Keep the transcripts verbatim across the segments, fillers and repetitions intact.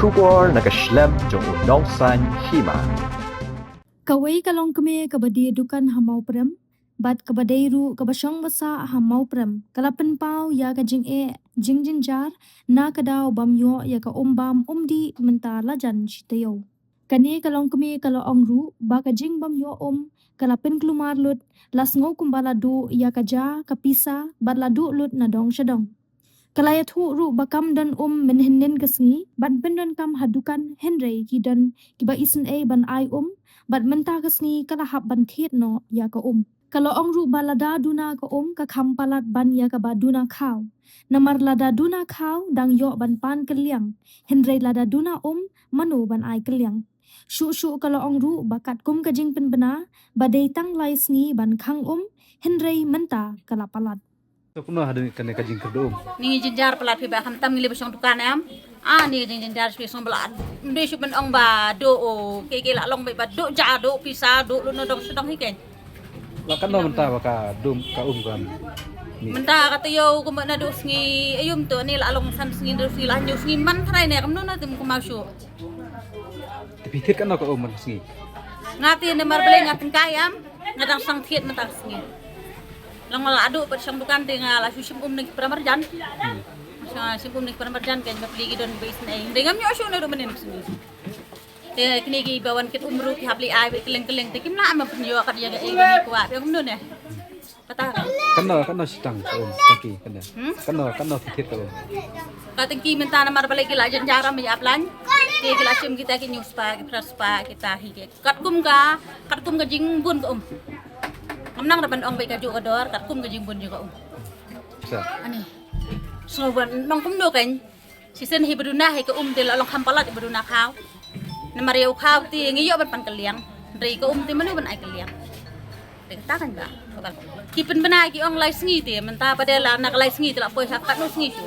Khubor na ka shlem jong u nongsaiñ hima. Kawei ka longkmie kaba die dukan ha Mawprem bad kaba dei ruh kaba shong ba sah ha Mawprem ka la pynpaw ïa ka jingeh jingjynjar na ka daw bam ïoh ïa ka um bam um dih mynta la jan shi taïew. Kane ka longkmie ka la ong ruh ba ka jingbam ïoh um ka la pynkulmar lut, la sngew kumba la duh ïa ka ja ka pisa bad la duh lut na dong sha dong. Ka la ïathuh ruh ba kam don um mynhynnin ka sngi ban pyndonkam ha dukan, hynrei ki don kiba isynei ban ai um bad mynta ka sngi ka la hap ban thied noh ïa ka um. Ka la ong ruh ba lada duna ka um ka kham palat ban ïa kaba duna khaw. Namar lada duna khaw dang ïoh ban pan kylliang, hynrei lada duna um mano ban ai kylliang. Shuh shuh ka la ong ruh ba katkum ka jingpynbna ba dei tang lai sngi ban khang um, hynrei mynta ka la palat. To kumno haduh kane ka jingkyrduh um? Ngi jynjar palat phi ba khamtam ngi lei ba shong dukan em. Ah, ngi jynjar phi shong ba la. Mdei shu ban ong ba duh o, ke ke la long ba duh ja duh pisa duh lut na dong sha dong hi ken. La katno mynta ba ka dum ka um ka ni? Mynta ka taïew kumba naduh sngi aïom to, ni la long san sngi, naduh sngi la hynñiew sngi man trai ne kamno na tim kumau shu. Te phi thied katno ka um man sngi? Nga te namar balei nga tyngkai em, nga dang sdang thied mynta ka sngi. Long la duh pat shong dukan te nga la shu shim um na ki para marjan. Hmm. Nga shim um na ki para marjan ken bapli ki don ba isynei. Hynrei ngam ïoh shuh naduh mynnin ka sngi. Te kine kiba wan kit um ruh ki hap leit ai beit kylleng kylleng te kim lah ban pynïoh kat ïa kaei kaba ngi kwah, phi ong kumno ne? Kata ka. Katno, katno shitang ka um, tangki, katno? Hmm? Katno, katno phi thied ka um? Ka tangki mynta namar balei ki la jynjar ïa ap lain. Te ki la shim kita ki hynñiew spah, ki phra spah, kita hi ki. Katkum ka, katkum ka jingbun ka um. Ngam nang da ban ong beit kajuh ka dor, katkum ka jingbun jong ka um. Sa. Ani. Sngew ban ong kumno ken. Shisien hi ba duna hi ka um te la long kham palat hi ba duna khaw. Namar ïa u khaw te ngi ïoh ban pan kylliang. Hynrei ka um te mano ban ai kylliang. Te kata kan ba. Ki pynbna ki ong lai sngi te mynta pat de la na ka lai sngi te la poi ha katno sngi tu.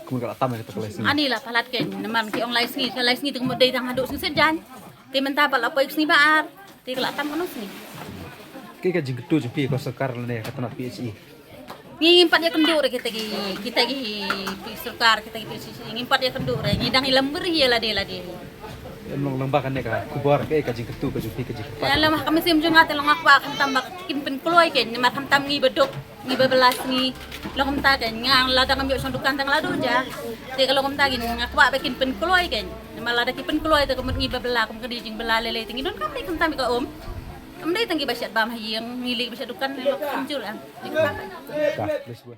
Kum ka la tam ïa ka lai sngi. Ani la palat ken namar ki ong lai sngi, ka lai sngi te kumno dei tang haduh sngi Saitjaiñ. Te mynta pat la poi sngi ba ar. Te ka la tam katno sngi. Kaei ka jingkyntu jong phi ïa ka sorkar lane ka tnat P H E? Ngi ngim pat ïakynduh re kita ki, kita ki phi sorkar, kita ki P H E, ngim pat ïakynduh re, ngi dang ïalam byrni ïa lade lade. Em long lang ba kane ka khubor, kaei ka jingkyntu ka jong phi ka jingkyrpad? Ïa, lam ha ka mynsiem jong nga te long nga kwah khamtam ba kin pynkloi kein, namar khamtam ngi ba duk, ngi ba bylla sngi. Long kumta kein, nga lada ngam ïoh shong dukan te nga la duh ja. Te ka long kumta kein nga kwah ba kin pynkloi kein. Namar lada ki pynkloi te ka mut ngi ba bylla, kum ka dei jingbylla lei lei te ngi donkam dei khamtam ïa ka um. Kam dei tang ki ba shet bam ha ïing, ngi lei ba shet dukan ne long kumjur em. Ka, let's go.